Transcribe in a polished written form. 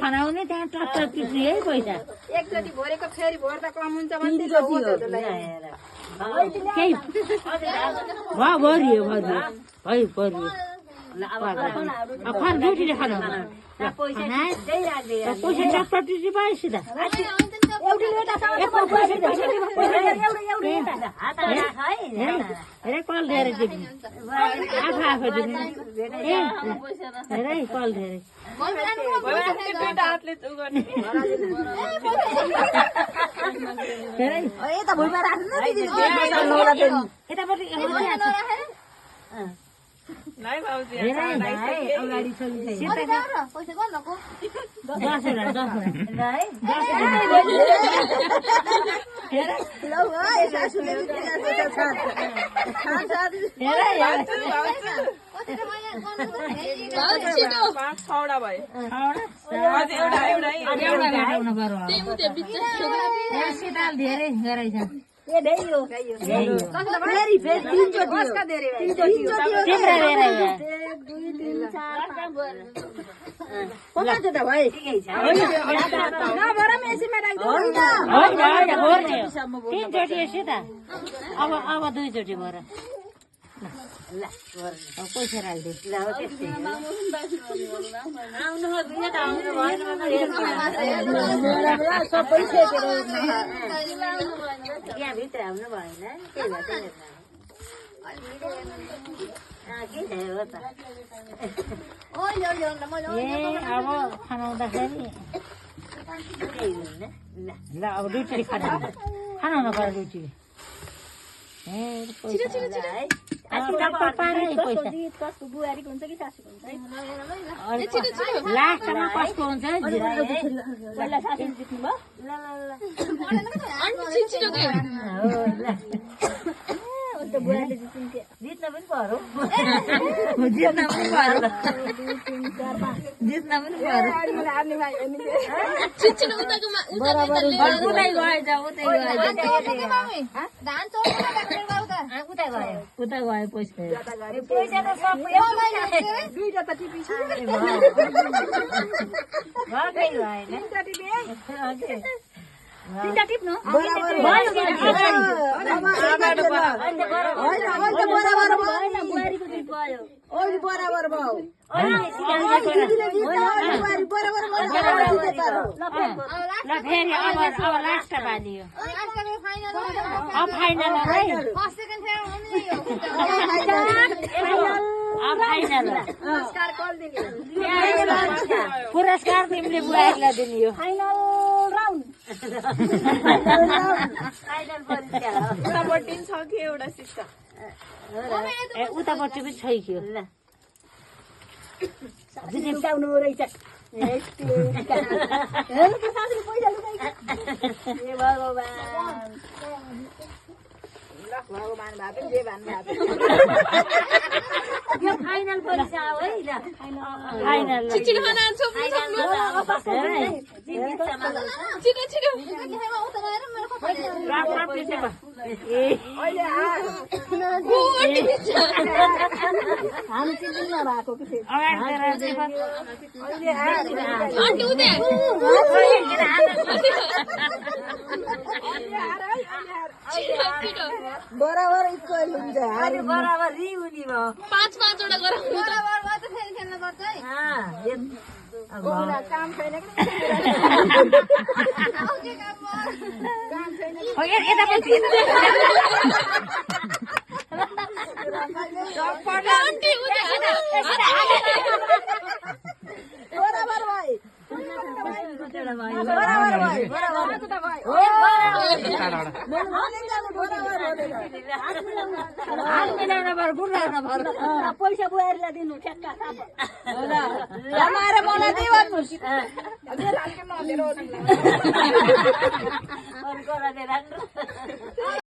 खनाउने त्यहाँ टक्टर पिस्ने है पैसा एकचोटि भरेको फेरि भर्दा कम हुन्छ भने केही भरियो भरियो खर ड्युटीले खानु पैसा टक्टर पिस्ने पायो सिधा कल धेरै टिप्ने आफू आफू टिप्ने धेरै कल धेरै यता भुइँमा राख्नु यतापट्टि अगाडि धेरै गराइछ अब दुईचोटि भएर पैसा यहाँभित्र आउनु भएन अब खानाउँदाखेरि ल अब दुईचोटि खानाउन पर्यो दुईचोटि लास्टमा कसको हुन्छ जित्न पनि पर्यो उता गयो पैसा तिनटा टिप्नु बराबर भयो ल फेरि अब लास्ट बालियो अब फाइनल पुरस्कार तिमीले बुहारीलाई दिने हो उतापट्टि छ कि एउटा सिस्टम उतापट्टि पनि छैक्यो ल जिताउनु रहेछ भगवान भए जे भन्नु यो फाइनल परीक्षा हो है ल फाइनल हामी चिन्नु भएको बराबर इक्वल हुन्छ बराबर रिउनी भयो 5-5 वटा काम छैन बराबर भाइ पैसा बुहारीलाई दिनु ठ्याक्का मलाई दिइ भन्नुहोस्